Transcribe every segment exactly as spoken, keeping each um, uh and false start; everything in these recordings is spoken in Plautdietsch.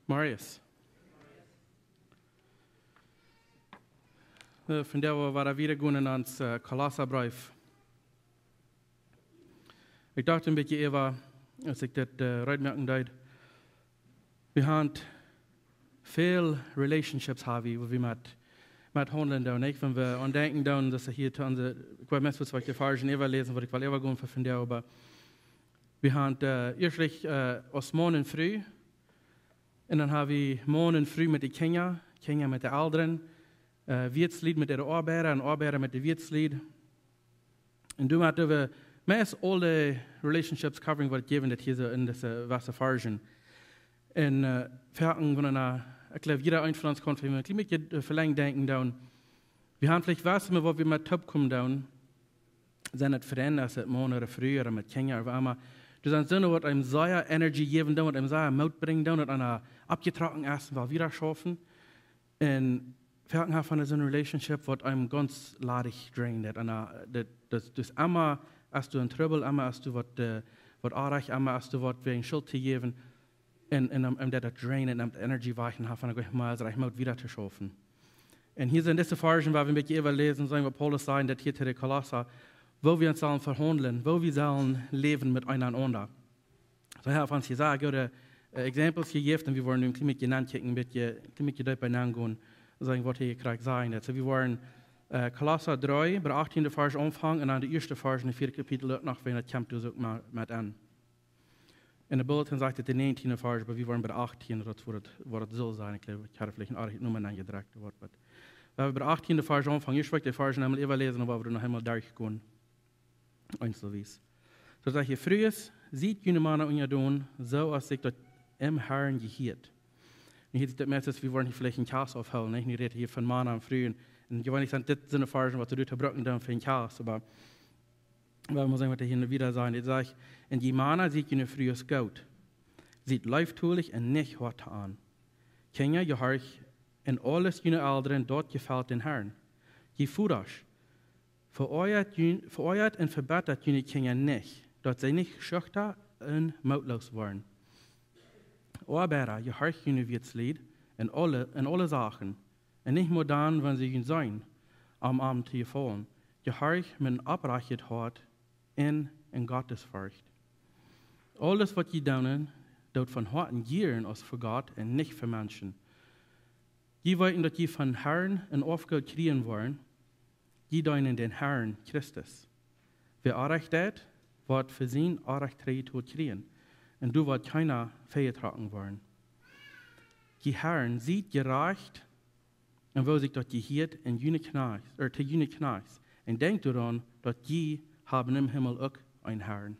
Marius. Äh, vondoag woa wie wieda gonen en ons, äh, Kolossabreef. Ekj docht een bät äwa, aus ekj dit, äh, reed moaken deed. Wie haben väl Relationships, hab wie, wua wie met, met haundlen doonen, nich? Wan wie aun denkjen doonen, daut hia to onse, ekj weet meist, waut ekj de Varschen äwa läsen, waut ekj well äwa gonen fa vondoag, oba wie haben, äh, ieeschtlich, äh, aus Maun un Fru, un dan hab wie Maun un Fru met de Kjinja, Kjinja met de Elren, äh, Wieetslied met äare Oabeida un Oabeida met de Wieetslied. Un doamet doo wie meist aule Relationships covering, waut et jeft, daut hia soo en dise Wasserfargen. Un, äh, foaken, wan, äh, ekj jleew, jieda eent von ons kaun fa een kjlien bät, äh, velenjd denkjen doonen. Wie haben veleicht waut met waut wie met toopkomen doonen. Sent et Frind, es et Maun ooda Fru ooda met Kjinja ooda emma. Doa sent soone, waut eenem sea Energie jäwen doonen, waut eenem sea Moot brinjen doonen, waut eena oppjetrocken es un well wieda schaufen. Un foaken hab wie soone Relationship, waut eenem gaunz ladich draint, daut eena, daut, daut, daut emma, aus du en Trubbel, emma aus du waut, äh, waut oajch, emma aus du waut wäajen Schult to jäwen, un, un, un daut, daut draint un nemt Energie wajch un haft von de Moot, es rajcht Moot wieda to schaufen. Un hia sent dise Varschen, wua wie een bät äwa läsen, seenen, waut Paulus sajcht, daut hia to de Kolossa, woo wie ons sellen vehaundlen, woo wie sellen läwen met eenaunda. Soo, hee haft ons hia sea goode, äh, Examples jejäft, un wie woaren nu een kjlien bät aunkjikjen, een bät, een kjlien bät deepa aungonen, seenen, waut hee krakjt sajcht. Soo, wie woaren, äh, Kolossa dree, bie de achttiende Varsch aunfangen, un dan de ieeschte Varsch en daut vieede Kapitel uk noch, wan daut kjemt, doa uk mau met aun. En de Bulletin sajcht et de näajentiende Varsch, oba wie woaren bie de achttiende, daut woat et, woat et soo sennen. Ekj jleew, ekj haud veleicht een aundret Numma aunjedrekjt, oba waut, waut. Wan wie bie de achttiende Varsch aunfangen, ieescht well ekj de Varsch emol äwa läsen, oba wie noch emol derchgonen. Eenzelwies. Soo sajcht hee: Frues, siet june Mana unjadon, soo aus sikj daut em Herrn jehieet. Nu hia es daut meist, wie woaren hia veleicht een Kjast aufhoolen, nich? Nu rät hee hia von Mana un Frues. Un jeweenlich sent dit soone Varschen, waut wie doa brucken dan fa een Kjast, oba wie motten seenen, waut hee hia wieda sajcht. Hee sajcht: Un jie Mana, siet june Frues goot. Siet leeftolich un nich hoat to an. Kjinja, jehorcht en aules june Elren, daut jefelt dän Herrn. Jie Vodasch, veoajat jun-, veoajat un vebittat june Kjinja nich, daut see nich schuchta un mootloos woaren. Oabeida, jehorcht june Wieetslied en aule, en aule Sachen, un nich mau dan, wan see junt seenen, om an to jefaulen. Jehorcht met een opprechtet Hoat un en Gottesforcht. Aules, waut jie doonen, doot von Hoaten jieren aus fa Gott un nich fa Menschen. Jie weeten, daut jie vom Herrn een Oafgoot kjrieen woaren. Jie deenen dän Herrn Christus. Wäa Orrajcht deit, woat fa sien Orrajcht trigjjetolt kjrieen, un doa woat kjeena vejetrocken woaren. Jie Herren, siet jerajcht, un woo sikj daut jehieet, en june Kjnajchts, ooda to june Kjnajchts. Un denkjt doaraun, daut jie haben em Himmel uk een Herrn.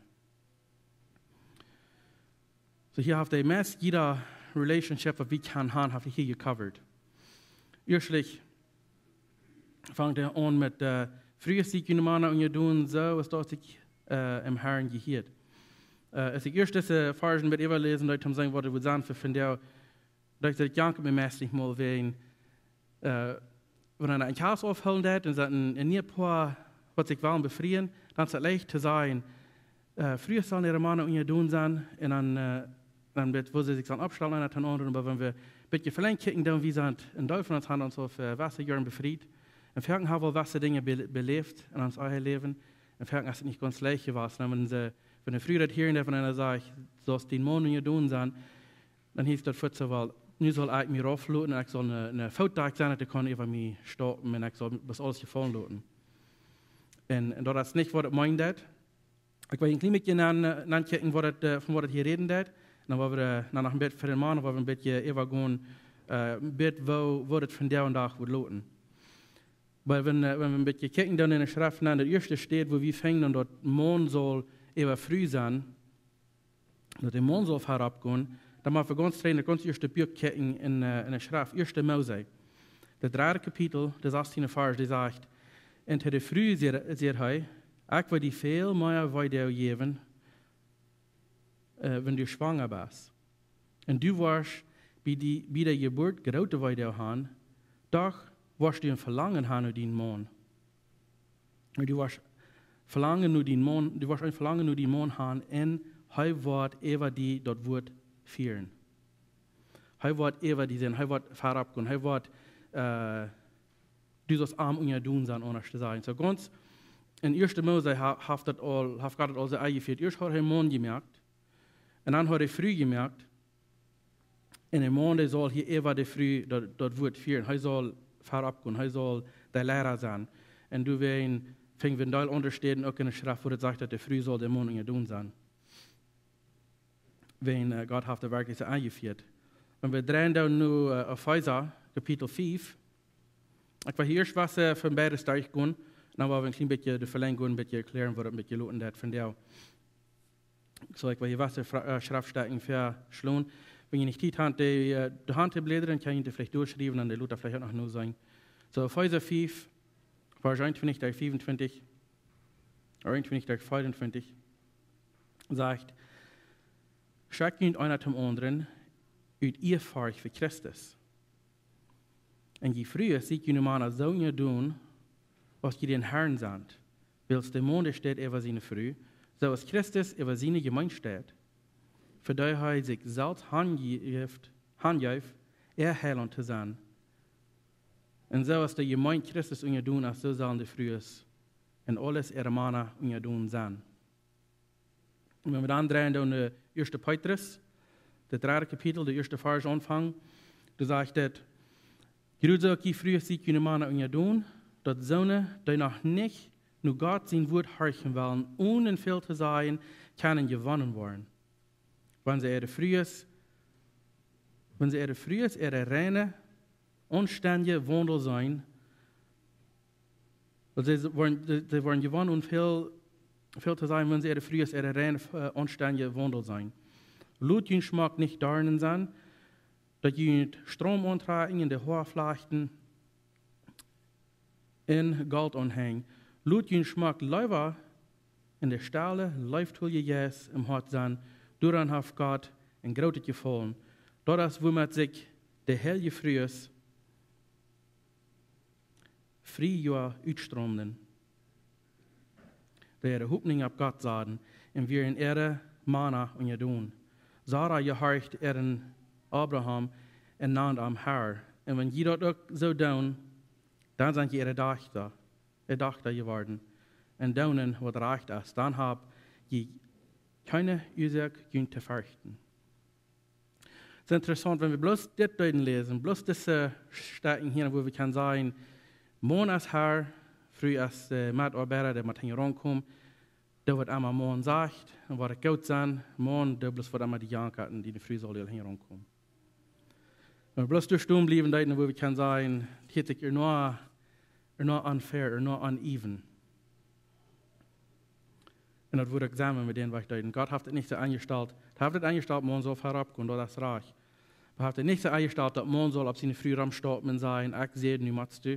Soo, hia haft hee meist jieda Relationship, waut wie kjennen haben, haft hee hia gecovert. Ieeschtlich fangt hee aun met, äh, Frues, siet june Mana unjadon, soo aus daut sikj, äh, em Herrn jehieet. Äh, aus ekj ieescht dise Varschen met äwa läsen, daut hee seenen, waut et woat sennen fa vondoag, daut ekj daut jankat mie meist nich mol wäajen, äh, wan eena een Kjast aufhoolen deit un daut een, een Nieepoa, waut sikj well befrieen, dan es et leicht to sajen, äh, Frues sellen äare Mana unjadon sennen, un dan, äh, dan woat, woo see sikj dan oppstalen, eena to dän aundren, oba wan wie een bät velenjd kjikjen, dan wie sent, een Deel von ons haben ons aul fa, äh, waut Joaren befriet, un foaken haben wie waut Dinja be-, beläft en ons eejnet Läwen, un foaken es et nich gaunz leicht jewast, un wan see, wan eene Fru daut hieet, wan eena sajcht, soo aus dien Maun unjadon sennen, dan hieet daut fuaz soo: Well, nu saul ekj mie raufloten, ekj saul een, een Footdach sennen, daut dee kaun äwa mie staupen, un ekj saul bloos aules jefaulen loten. Un, un daut es nich, waut et meent. Ekj well een kjlien bät aun, äh, aunkjikjen, waut et, äh, von waut et hia räden deit. Un dan woa wie, äh, no noch een bät fa dän Maun, woa wie een bät äwagonen, äh, een bät woo, woo daut vondoag dän Dach woat loten. Oba wan, äh, wan wie een bät kjikjen dan en de Schreft, no de ieeschte Städ, wua wie finjen, daut Maun saul äwa Fru sennen, daut de Maun saul väaropp gonen, dan mott wie gaunz trigj en daut gaunz ieeschte Buak kjikjen en, äh, en de Schreft, ieeschte Mose. Daut dredde Kapitel, de sastiende Varsch, dee sajcht: Un to de Fru säd, säd hee: Ekj woa die väl mea Weedoag jäwen, äh, wan du schwanga best. Un du woascht bie die, bie de Jeburt groote Weedoag haben, doch woascht du een Velangen haben no dienen Maun. Un du woascht Velangen no dienen Maun, du woascht een Velangen no dienen Maun haben, un hee woat äwa die daut Wuat fieren. Hee woat äwa die sennen, hee woat verut gonen, hee woat, äh, du saust am unjadon sennen, aundasch to sajen. Soo gaunz enn Ieeschte Mose ha-, haft daut aul, haft Gott daut aul soo enjefieet. Ieescht haud hee Maun jemoakt, un dan haud hee Fru jemoakt. Un de Maun, dee saul hia äwa de Fru daut, daut Wuat fieren. Hee saul verut gonen, hee saul de Liera sennen. Un doawäajen finj wie een Deel aundre Städen uk enne Schreft, wua daut sajcht, daut de Fru saul dän Maun unjadon sennen. Wäajen, äh, Gott haft daut werkjlich soo enjefieet. Wan wie dreien dan nu, äh, Efeesa, Kapitel fief. Ekj well hia ieescht waut, äh, von beides derchgonen. Dan well wie een kjlien bät de Velenjunk een bät erkjläaren, waut daut een bät loten deit vondoag. Soo, ekj well hia waut, äh, Schreftstäden väaschlonen. Wan jie nich Tiet haben, dee, äh, de Haunt to bläden, dan kjenn jie dee veleicht derchschriewen un dee lota veleicht uk noch nu seenen. Soo, Efeesa fief, Varsch eenuntwintich bat fiefuntwintich, Varsch eenuntwintich bat fiefuntwintich, sajcht: Schekjt junt eena dän aundren ut Ieafurcht fa Christus. Un jie Frues, siet june Mana soo unjadon, aus jie dän Harn sent, wiels de Maun, dee steit äwa siene Fru, soo aus Christus äwa siene Jemeent steit, fa dee hee sikj selfst hanjeft, hanjeef, äa Heilaunt to sennen. Un soo aus de Jemeent Christus unjadon es, soo sellen de Frues enn aules äare Mana unjadon sennen. Un wan wie dan dreien dan no Ieeschte Petrus, daut dredde Kapitel, de ieeschte Varsch aunfangen, doa sajcht et: Jrod soo uk jie Frues, siet june Mana unjadon, daut soone, dee noch nich no Gott sien Wuat horchen wellen, onen väl to sajen, kjennen jewonnen woaren. Wan see äare Frues, wan see äare Frues äaren reinen, aunstendjen Waundel seenen, wan see, see woaren, see, see woaren jewonnen, onen väl, väl to sajen, wan see äare Frues äaren reinen, äh, aunstendjen Waundel seenen. Lot jun Schmock nich Doarnen sennen, daut jie junt Stromen auntrakjen un de Hoa flajchten un Golt aunhenjen. Lot jun Schmock leewa enn de stelle, leeftoliche Jeist em Hoat sennen, doaraun haft Gott een grootet Jefaulen. Daut es, wuamet sikj de heilje Frues Friejoa utstroomden, dee äare Hopninj opp Gott saten un wieren äare Mana unjadon. Sara jehorcht äaren Abraham un nand am Herr. Un wan jie daut uk soo doonen, dan sent jie äare Dochta, äare Dochta jeworden. Un doonen waut rajcht es, dan hab jie kjeene Uasoak junt to ferchten. Et es interessaunt, wan wie bloos dit deeden läsen, bloos dise Städen hia, wua wie kjennen sajen, Maun es Herr, Fru es, äh, Metoabeida, dee mott hinjaraun komen, doo waut emma Maun sajcht, un woat et goot sennen, Maun, doo bloos waut emma dee jankat, un diene Fru saul die hinjaraun komen. Wan wie bloos doa stonen bliewen deeden, wua wie kjennen sajen, et hieet sikj ea no, ea no unfair, ea no uneven. Un daut woat uk sennen, wan wie dän Wajch deeden. Gott haft et nich soo enjestalt. Hee haft et enjestalt, Maun saul verut gonen, daut es rajcht. Oba hee haft et nich soo enjestalt, daut Maun saul opp siene Fru romstaupen un sajen: Ekj saj, nu motst du.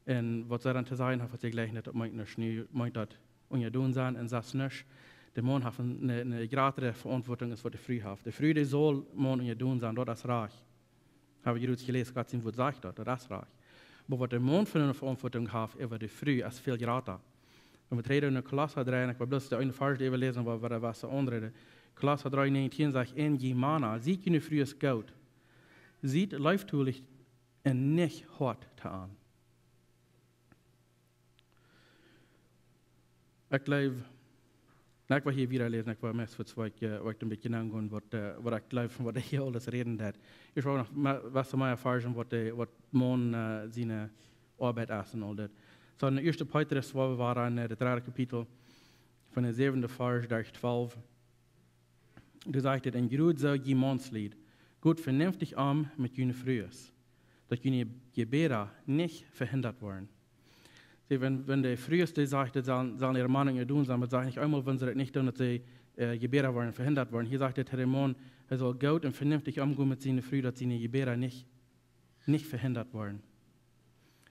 Un waut see dan to sajen haft, waut see jlikj nich, daut meent nuscht, nu meent daut unjadon sennen un sest nuscht. De Maun haft eene, eene, eene jratre Veauntwuatunk aus waut de Fru haft. De Fru, dee saul Maun unjadon sennen, daut es rajcht. Hab wie jrod jeläst, Gott sien Wuat sajcht daut, daut es rajcht. Oba waut de Maun fa eene Veauntwuatunk haft äwa de Fru, es väl jrata. Wan wie trigj gonen no Kolossa dree, un ekj well bloos dän eenen Varsch äwaläsen, oba wie woaren waut aundret. Kolossa dree näajentieen sajcht: Un jie Mana, siet june Frues goot. Siet leeftolich un nich hoat to an. Ekj jleew, nu, ekj well hia wieda läsen, ekj well meist fa twee, äh, waut ekj een bät aungonen, waut, äh, waut ekj jleew, von waut hee hia aules räden deed. Ekj well noch me-, waut mea erfoaren, waut de, waut Maun, äh, siene Oabeit es un aul daut. Soo, enn Ieeschte Petrus, wua wie wieren, äh, daut dredde Kapitel, von dän säwenden Varsch bat twalf. Doa sajcht et: Un jrod soo, jie Maunslied, got venenftich om met june Frues, daut june Jebäda nich vehindat woaren. See, wan, wan de Frues, dee sajcht, daut sellen, sellen äare Mana unjadon sennen, oba sajcht nich eemol, wan see daut nich doonen, daut see, äh, Jebäda woaren vehindat woaren. Hia sajcht et, de Maun, hee saul goot un venenftich omgonen met siene Fru, daut siene Jebäda nich, nich vehindat woaren.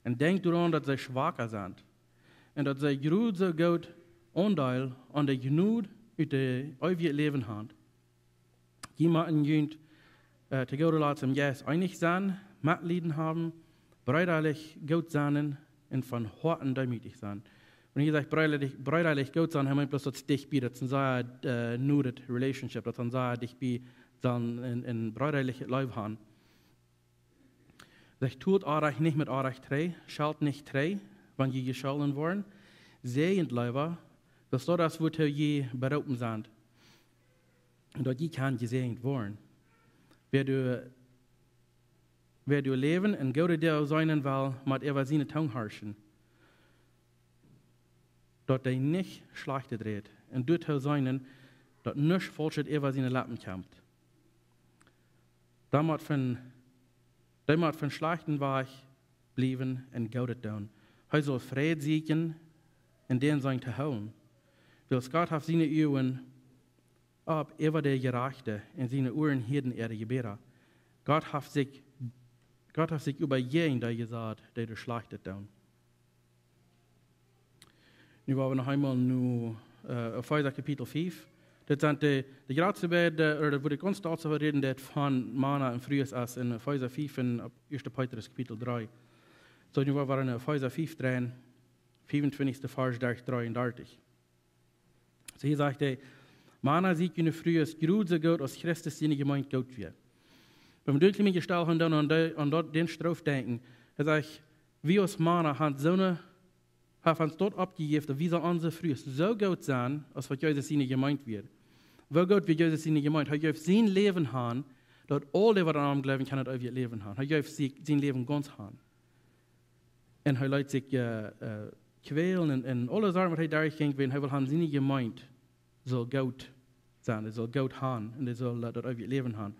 Un denkjt doaraun, daut see schwaka sent. Un daut see jrod soo goot Aundeel aun de Jnod ut daut eewje Läwen haben. Jie motten junt, äh, to gooda Latst em Jeist eenich sennen, Metleiden haben, breedalich goot sennen un von Hoaten deemootich sennen. Wan hee sajcht breedalich, breedalich goot sennen, hee meent bloos daut es dicht bie, daut es een sea, äh, knotted relationship, daut es een sea dicht bie sellen een, een breedalich Läwen haben. Sajcht: Tolt Onrajcht nich met Onrajcht trigj, schalt nich trigj, wan jie jescholden woaren. Säajent leewa, wiels daut es, wuatoo jie beroopen sent, un daut jie kjennen jesäajent woaren. Wäa doa, wäa doa läwen un goode Doag seenen well, mott äwa siene Tung horchen, daut hee nich Schlajchtet rät, un doatoo seenen, daut nuscht Faulschet äwa siene Leppen kjemt. Dee mott von, dee mott von schlajchten Wajch bliewen un Goodet doonen. Hee saul Fräd sieekjen un dän sien to hoolen. Wiels Gott haft siene Uagen opp äwa de Jerajchte un siene Uaren hieeden äare Jebäda. Gott haft sikj, Gott haft sikj oba jäajen dee jesat, dee daut Schlajchtet doonen. Nu woa wie noch eemol no, äh, Efeesa Kapitel fief. Dit sent de, de jratste beid, äh, ooda daut wudd ekj ons daut soo räden, daut von Mana un Frues es en Efeesa fief un opp Ieeschte Petrus Kapitel dree. Soo, nu woa wie en Efeesa fief dreien, fiefuntwintichste Varsch derch dreeundartich. Soo, hia sajcht hee: Mana, siet june Frues jrod soo goot, aus Christus siene Jemeent goot wia. Wan wie doa een kjlien bät stell gonen, dan aun de, aun daut, dän Strof denkjen. Hee sajcht, wie aus Mana haben soone, haben ons daut oppjejäft, daut wie sellen onse Frues soo goot sennen, aus waut Jesus siene Jemeent wia. Woo goot wia Jesus siene Jemeent? Hee jeef sien Läwen han, daut aul dee, waut aun am jleewen, kjennen daut eewje Läwen han. Hee jeef sie-, sien Läwen gaunz han. Un hee leet sikj, äh, äh, kjwälen un, un aule Sachen, waut hee derchjinkj, wiels hee well han, siene Jemeent saul goot sennen, dee saul goot han un dee saul, äh, daut eewje Läwen han.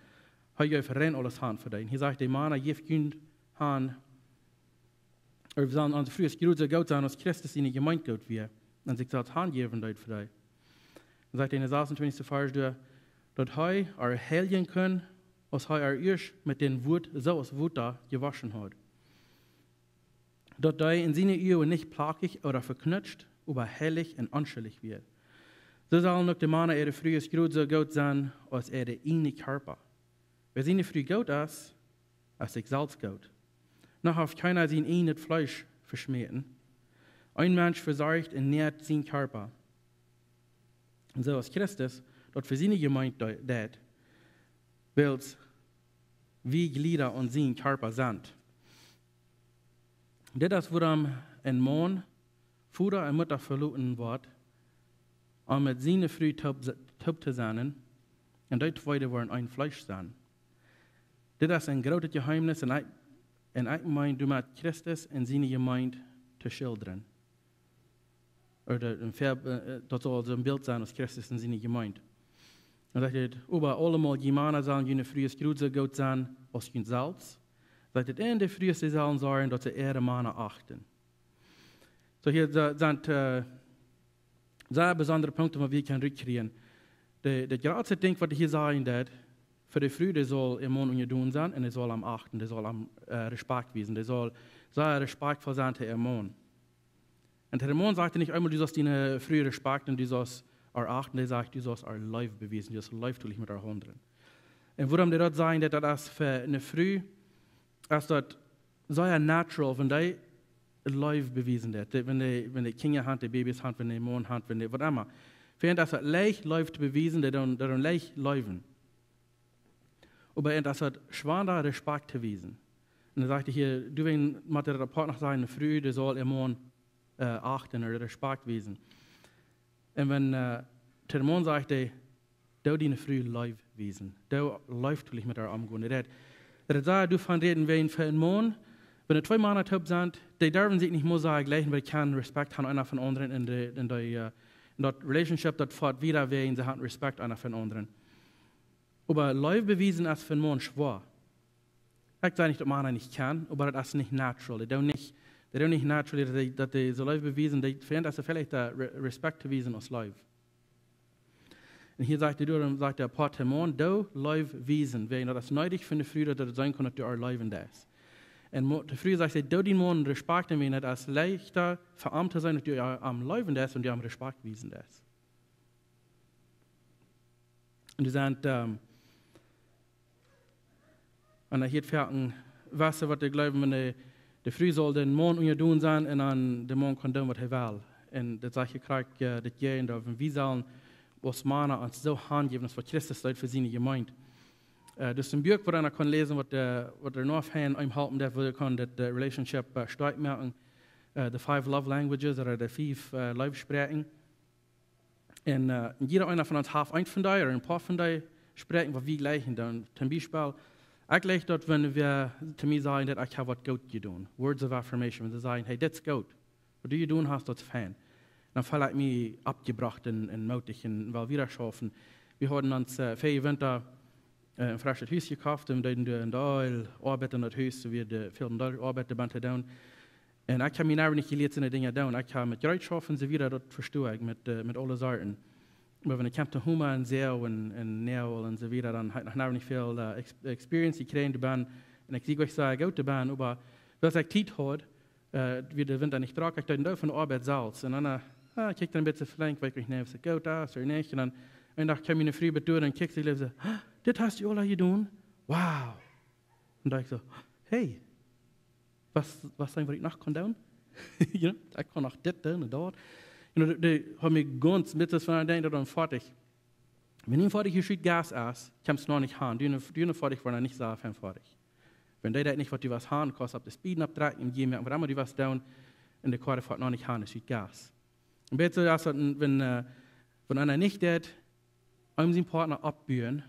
Hee jeef rein aules han fa dee. Un hia sajcht hee: Mana, jeft junt han, ooda wie sellen onse Frues jrod soo goot sennen, aus Christus siene Jemeent goot wia, un sikj selfst hanjäwen deed fa dee. Dan sajcht hee en dän sasuntwintichsten Varsch doa, daut hee ar heiljen kunn, aus hee ar ieescht met dän Wort soo aus Wota jewoschen haud. Daut dee en siene Uagen nich plakjich ooda veknutscht, oba heilich un onschuldich wia. Soo sellen uk de Mana äare Frues jrod soo goot sennen, aus äa ieejna Kjarpa. Wäa siene Fru goot es, es sikj selfst goot. Noch haft kjeena sien ieejnet Fleesch veschmäten. Een Mensch vesorcht un näat sienen Kjarpa, soo aus Christus daut fa siene Jemeent de-, deit, wiels wie Jlieda aun sienen Kjarpa sent. Dit es wuarom een Maun Voda un Mutta veloten woat, om met siene Fru toop, toop to sennen, un dee twee woaren een Fleesch sennen. Dit es een grootet Jeheemnis, un ekj, un ekj meen doamet Christus un siene Jemeent to schildren. Ooda een Ver-, äh, äh, daut saul soo een Bilt sennen aus Christus un siene Jemeent. Dan sajcht hee: Oba aulemol, jie Mana, sellen june Frues jrod soo goot sennen aus junt selfst. Sajcht hee, un de Frues, dee sellen sorjen, daut see äare Mana achten. Soo, hia se-, sent, äh, sea besondre Punkten, waut wie kjennen rutkjrieen. De, de jratste Dinkj, waut hia sajcht, daut fa de Fru, dee saul äa Maun unjadon sennen un dee saul am achten, dee saul am, äh, Respekt wiesen, dee saul sea respektvoll sennen to äa Maun. Un to dän Maun sajcht hee nich eemol, du saust diene Fru respekten un du saust ar achten, hee sajcht, du saust ar Leew bewiesen, du saust leeftolich met ar haundlen. Un wuarom dee daut sajen, daut, daut es fa eene Fru, es daut sea natural, wan dee Leew bewiesen deit. Dee, wan dee, wan dee Kjinja haft, dee Babys haft, wan dee Maun haft, wan dee, waut emma. Fa an es daut leicht, Leew to bewiesen, dee doonen, dee doonen leicht leewen. Oba an es daut schwanda, Respekt to wiesen. Un dan sajcht hee hia, doawäajen mott daut apoat noch sennen, eene Fru, dee saul äa Maun, äh, achten ooda Respekt wiesen. Un wan, äh, to dän Maun sajcht hee, doo diene Fru Leew wiesen. Doo leeftolich met ar omgonen. Daut, daut sajcht, doavon räden, wan fa een Maun, wan twee Mana toop sent, dee derwen sikj nich mol soo jlikj, oba dee kjennen Respekt haben, eena fa dän aundren, un dee, un dee, äh, un daut relationship, daut foat wieda, wan see haben Respekt, eena fa dän aundren. Oba Leew bewiesen es fa een Maun schwoa. Ekj saj nich, daut Mana nich kjennen, oba daut es nich natural. Dee doonen nich, dee doonen nich naturally, daut dee, daut dee soo Leew bewiesen, dee fa an es daut veleicht, äh, Re-, Respekt to wiesen aus Leew. Un hia sajcht hee, doawäajen sajcht hee, apoat to dän Maun, doo Leew wiesen, wiels daut es needich fa eene Fru, daut see seenen kaun, daut du ar leewen deist. Un Mo-, de Fru sajcht, see doo dän Maun Respekt, un wiels daut es leichta fa am to seenen, daut du ar, am leewen deist, wan du am Respekt wiesen deist. Un dee sent, ähm, un hia fält een, waut see, waut dee jleewen, wan de, de Fru saul dän Maun unjadon sennen un dan de Maun kaun doonen, waut hee well. Un daut sajcht hia krakjt, äh, daut Jäajendeel, wan wie sellen aus Mana ons soo hanjäwen, aus waut Christus deed fa siene Jemeent. Äh, daut es een Buak, wua eena kaun läsen, waut de, waut de Noah Fan eenem halpen deed, woo hee kunn daut, äh, relationship, äh, stoakj moaken. Äh, The Five Love Languages ooda de fief, äh, Leewsproaken. Un, äh, un jieda eena von ons haft eent von dee, ooda een poa von dee Sproaken, waut wie jlikjen. Dan, toom Biespel, ekj jlikj daut, wan wäa to mie sajcht, daut ekj hab waut Goodet jedonen. Words of affirmation, wan see sajen: "Hey, dit es goot. Waut du jedonen hast, daut es fein." Dan feel ekj mie oppjebrocht un, un mootich un well wieda schaufen. Wie hauden ons, äh, väaje Winta, äh, een freschet Hus jekoft un deeden doa een Deel Oabeit en daut Hus, soo wie de, väl Deel Oabeit doabie to doonen. Un ekj hab mie noch nich jelieet, soone Dinja to doonen. Ekj hab met Jereetschoft un soo wieda, daut vestonen ekj, met, äh, met aule Sorten. Oba wan ekj kjeem to Homa un Säw un, un Näajel un soo wieda, dan hab ekj noch nich väl, äh, ex-, experience jekjräajen doabie. Un ekj sie goanich soo goot doabie, oba aus ekj Tiet haud, äh, wia de Winta nich drock, ekj deed een Deel von de Oabeit selfst. Un dan, äh, ah, kjikjt dan een bät velenjd, weet ekj nich, aus et goot es ooda nich. Un dan een Dach kjeem miene Fru bie doa un kjikjt, see jleew see: "Dit hast du aula jedonen? Wow." Un dan ekj soo: "Hey, waut, waut es dan, waut ekj noch kaun doonen?" You know, ekj kaun noch dit doonen un daut. You know, dee, dee haud mie gaunz met daut von aun denkjen, daut dan foadich. Wan du foadich jeschieet Gas es, kjemst noch nich aun. Du, du foadich woaren nich soo fein foadich. Wan dee daut nich, waut du west aun, kaust opp de Speed oppdrekjen un jie moaken, waut emma du west doonen, un de Koa foat noch nich aun, es ut Gas. Un bät soo aus daut, wan, äh, wan eena nich deit, om sienen Partner oppbuen,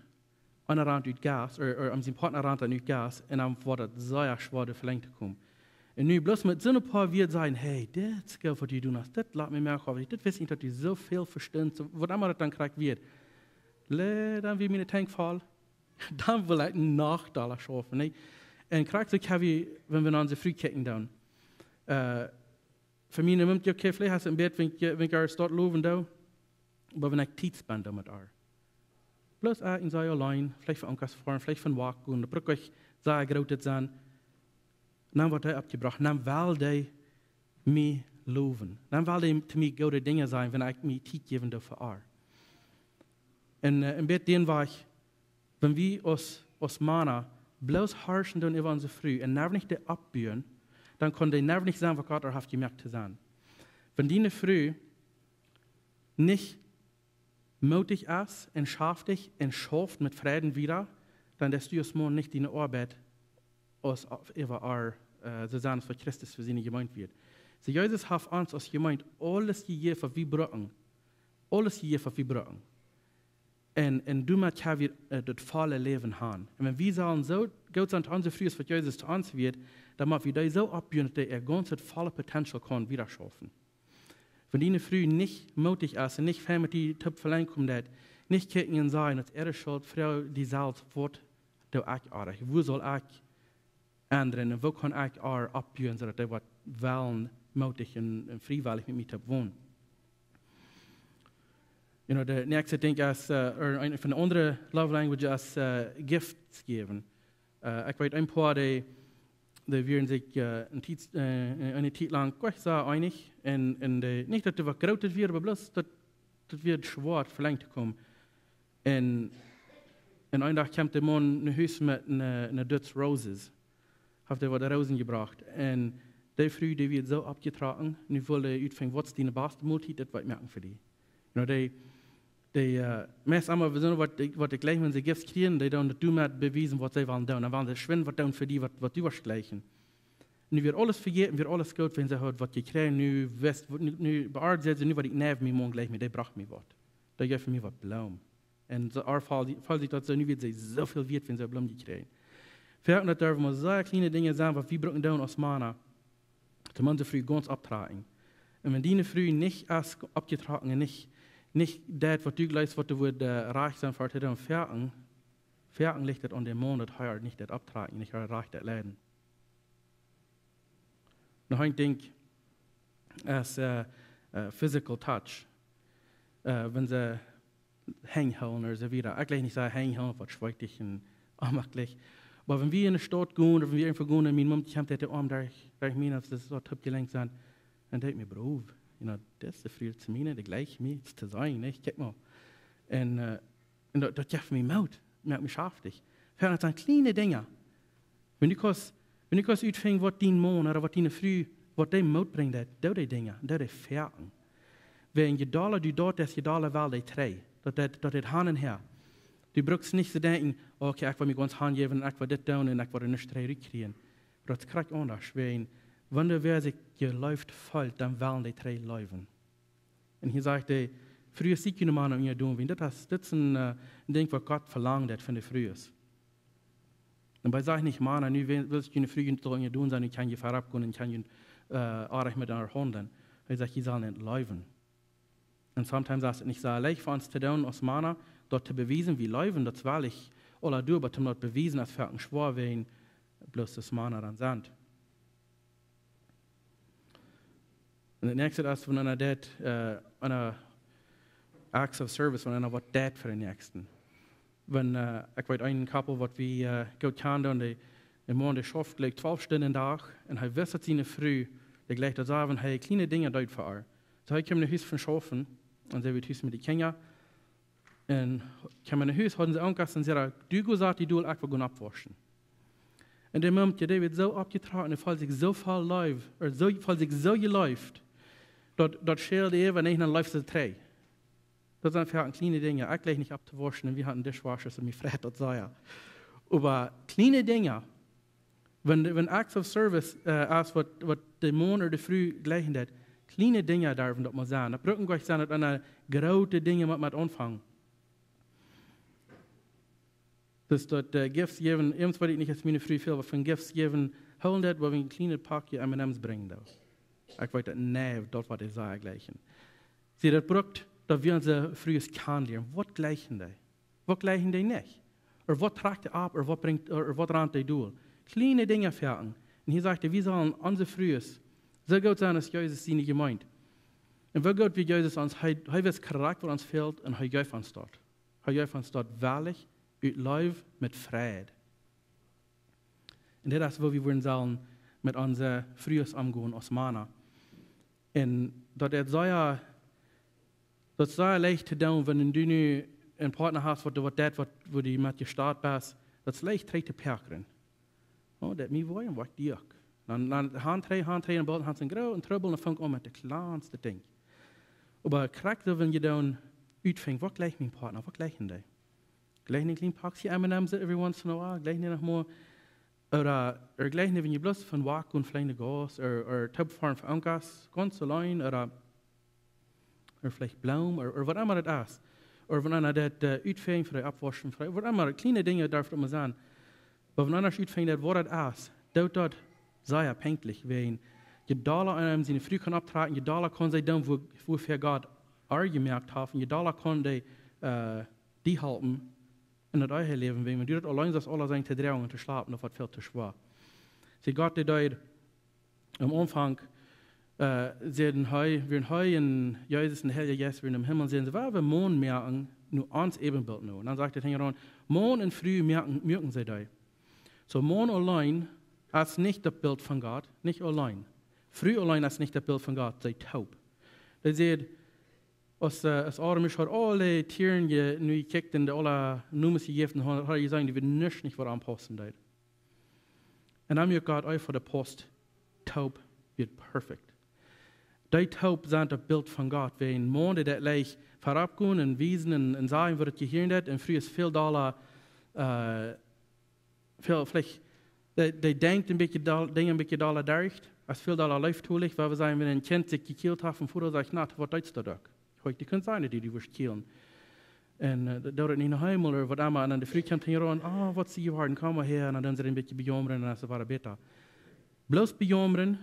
eena rant ut Gas, ooda, ooda om sienen Partner rant dan ut Gas, un dan woat et sea schwoa, doa velenjd to komen. Un nu bloos met soone poa Wieed sajen: "Hey, dit es goot, waut du jedonen hast, dit lat mie mea, dit wist ekj nich, daut du soo väl vestunst", soo, waut emma daut dan krakjt wia. Le-, dan wia miene Tank voll, dan wull ekj noch dolla schaufen, nä? Un krakjt soo hab wie, wan wie no onse Fru kjikjen doonen. Äh, fa mie nemt, okay, veleicht hast du een bät, wan ekj, wan ekj äa stoakj lowen doo, oba wan ekj Tiet spend doo met äa. Bloos ekj un see auleen, veleicht fa Onkas foaren, veleicht fa een Walk gonen, daut brukt nich soo groot to sennen. Dan woat dee oppjebrocht, dan well dee mie lowen. Dan well dee to mie goode Dinja sajen, wan ekj mie Tiet jäwen doo fa äa. Un, äh, een bät dän Wajch, wan wie aus, aus Mana bloos harschen doonen äwa onse Fru un never nich dee oppbuen, dan kaun dee never nich sennen, waut Gott äa haft jemoakt to sennen. Wan diene Fru nich mootich es un schaftich un schauft met Freiden wieda, dan deist du aus Maun nich diene Oabeit aus äwa äa, äh, soo sennen aus waut Christus fa siene Jemeent wia. Soo, Jesus haft ons aus Jemeent aules jejäft, waut wie brucken. Aules jejäft, waut wie brucken. Un, un doamet kjenn wie, äh, daut volle Läwen haben. Un wan wie sellen soo goot sennen to onse Frues, waut Jesus to ons wia, dan motten wie dee soo oppbuen, daut dee äa gaunzet volle Potential kaun wieda schaufen. Wan diene Fru nich mootich es un nich fein met die toop velenjd komen deit, nich kjikjen un sajen, daut es äare Schult, froag die selfst, waut doo ekj oajch? Woo saul ekj endren un woo kaun ekj äa oppbuen, soo daut dee woat wellen, mootich un, un friewellich met mie toop wonen? You know, de näakjste Dinkj es, äh, ooda eent von de aundre love languages es, äh, Gifts jäwen. Äh, ekj weet een poa, dee, dee wieren sikj, äh, eene Tiet, äh, eene Tiet lang goanich soo eenich. Un, un dee, nich daut doa waut Grootet wia, oba bloos daut, daut wia schwoa, velenjd to komen. Un, un een Dach kjemt de Maun no Hus met eene, eene Dutz Roses. Haft hee waut Rosen jebrocht. Un dee Fru, dee wia soo oppjetrocken, nu wull dee utfinjen, waut es diene baste Moltiet, daut woa ekj moaken fa die. You know, dee, dee, äh, meist emma, wie sent waut, waut ekj jlikj, wan see Gifts kjrieen, dee doonen daut doamet bewiesen, waut see wellen doonen. Dan wellen see schwind waut doonen fa die, waut, waut du wurscht jlikjen. Nu wia aules vejäten, wia aules goot, wan see haud waut jekjräajen, nu wist, nu, nu, bie äa säd see, nu woa ekj nich mea moaken jlikj, dee brocht mie waut. Dee jeef mie waut Bloomen. Un soo, äa feeld, feeld sikj daut soo, nu wia see soo väl wieet, wan see Bloomen jekjräajen. Foaken daut derwen mau soo kjliene Dinja sennen, waut wie brucken doonen aus Mana, toom onse Fru gaunz opptrakjen. Un wan diene Fru nich es oppjetrocken un nich, nich deit, waut du jlikjst, waut doa wudd, äh, rajcht sennen fa äa to doonen, foaken, foaken licht daut aun dän Maun, daut hee äa nich deit opptrakjen, nich äa rajcht deit leiden. Noch een Dinkj es, äh, äh, physical touch. Äh, wan see Henj hoolen ooda soo wieda. Ekj jlikj nich soo Henj hoolen, waut schweetich un onjemakjlich. Oba wan wie enne Staut gonen, ooda wan wie irjentwua gonen, un miene Mom kjemt, dee Oarm derch, derch mie, daut es soo toop jelenkjt sennen, dan denkj ekj mie, Bro, you know, daut es de Fru to mie, dee jlikjt mie, to sennen, nä? Kjikj mau. Un, äh, un daut, daut jeft mie Moot, moakt mie schaftich. Foaken daut sent kjliene Dinja. Wan du kaust, wan du kaust utfinjen, waut dien Maun ooda waut diene Fru, waut dee Moot brinjt, daut, doo dee Dinja, doo dee foaken. Wan je dolla du daut deist, je dolla well dee trigj. Daut, daut, daut jeit Haunt un Häa. Du brukst nich to denkjen: "Okay, ekj well mie gaunz hanjäwen un ekj well dit doonen un ekj well nuscht trigj kjrieen." Daut es krakjt aundasch, wiels wan wäa sikj jeleeft feelt, dan well dee trigj leewen. Un hia sajcht hee: "Frues, siet june Mana unjadon, wiels dit es, dit es een, äh, een Dinkj waut Gott velangt haft von de Frues." Un hee sajcht nich: "Mana, nu wil, wil ekj june Fru unjadon sennen, nu kaun jie verop gonen un kaun jie, äh, oajch met äa haundlen." Hee sajcht: "Jie sellen an leewen." Un sometimes es et nich soo leicht fa ons to doonen aus Mana, daut to bewiesen, wie leewen, daut es werkjlich aula doabie, oba toom daut bewiesen es foaken schwoa, wiels bloos aus Mana dan sent. Un daut näakjste es, wan eena deit, äh, eena acts of service, wan eena waut deit fa dän Näakjsten. Wan, äh, ekj weet een Koppel waut wie, äh, goot kjanen, un dee, de Maun, dee schauft jlikj twalf Stunden dän Dach un hee wist daut siene Fru, dee jlikj daut soo, wan hee kjliene Dinja deed fa äa. Soo hee kjeem no Hus von schaufen un see wia tus met de Kjinja. Un kjeem no Hus, hauden see Aunkas un säd: "Du go, sat die dol, ekj well gonen oppwauschen." Un dee Mumkje, dee wia soo oppjetrocken, dee feeld sikj soo voll Leew, ooda soo, feeld sikj soo jeleeft, daut, daut schäld äwa nich, dan leeft see trigj. Daut sent foaken kjliene Dinja. Ekj jlikj nich opptowauschen un wie hauden dishwashers un mie freit daut sea. Oba kjliene Dinja, wan, wan acts of service, äh, es waut, waut de Maun ooda de Fru jlikjen deit, kjliene Dinja derwen daut mau sennen. Daut brukt nich sennen daut eena groote Dinja mott, mott aunfangen. Daut, daut, äh, Gifts jäwen, irjentwäa, ekj weet nich, aus miene Fru väl waut von Gifts jäwen hoolen deit, wua wie een kjlienet Packje M and M's brinjen doonen. Ekj weet daut, nä, daut woat sea jlikjen. See, daut brukt, daut wie onse Frues kjanen lieren. Waut jlikjen dee? Waut jlikjen dee nich? Ooda waut trakjt dee opp? Ooda waut brinjt, ooda waut rant dee dol? Kjliene Dinja foaken. Un hia sajcht hee, wie sellen onse Frues soo goot sennen aus Jesus siene Jemeent. Un woo goot wia Jesus ons, hee, hee wist krakjt waut ons fält un hee jeef ons daut. Hee jeef ons daut werkjlich ut Leew met Freid. Un dit es woo wie wudden sellen met onse Frues omgonen aus Mana. Un daut es sea, daut es sea leicht to doonen, wan du nu een Partner hast, waut, waut deit, waut, wua du met jestat best. Daut es leicht trigj to päakjren. Oh, daut mie woa, un waut die uk. Dan, dan han trigj, han trigj, un boolt han see een grooten Trubbel, un dan fangt aun met de kjlanste Dinj. Oba krakjt soo, wan jie dan utfinjen, waut jlikjt mien Partner, waut jlikjen dee? Jlikjen een kjlien Packje M and M's every once in a while, jlikjen noch mau. Ooda, ooda jlikjen, wan jie bloos von Wak un fleende Gaus, ooda, ooda toop foaren fa Aunkas, gaunz auleen, ooda, ooda veleicht Bloomen, ooda, ooda waut emma daut es. Ooda wan eena daut, äh, utfinjen, fa oppwauschen, fa waut emma, kjliene Dinja derwen daut mau sennen. Oba wan eena utfinjen daut, waut daut es, doot daut sea pinkjlich, wiels je dolla eena siene Fru kaun opptrakjen, je dolla kaun see doonen, wua, wuafäa Gott äa jemoakt haft, un je dolla kaun dee, äh, die halpen en daut Eheläwen, wiels wan du daut auleen soo aules sennen to droagen un to schlapen, daut woat väl to schwoa. See, Gott, dee deed aum Aunfank, äh, säden hee, wieren hee un Jesus un de Heilje Jeist wieren em Himmel, säden see: "Wie woaren Maun moaken no ons Äbenbilt no." Un dan sajcht daut hinjaraun: "Maun un Fru moaken, moaken see dee." Soo, Maun auleen es nich daut Bilt von Gott, nich auleen. Fru auleen es nich daut Bilt von Gott, see toop. Dee sajcht, aus, äh, aus Adam haud aule Tieren je-, nu jekjikjt un dee aule Nomes jejäft un haud, haud jeseenen, dee wia nuscht nich waut aunpaussen deed. Un dan wia Gott eefach de Paust, toop, wia perfekt. Dee toop sent daut Bilt von Gott, wiels een Maun, dee deit leicht verop gonen un wiesen un, un sajen, woo daut jehieren deit, un Fru es väl dolla, äh, väl, veleicht, dee, dee denkjt een bät dol-, Dinja een bät dolla derch, es väl dolla leeftolich, wua wie sajen, wan een Kjint sikj jekjielt haft, un Voda sajcht: "Na, waut deist du doa?" Hee, dee kaun sennen, daut du die wurscht kjielen. Un, äh, daut, daut nich noch eemol, ooda waut emma, un dan de Fru kjemt hinjaraun: "Ah, waut sie jeworden, komm mau häa," un dan doonen see een bät bejaumren, un dan es et wada bäta. Bloos bejaumren,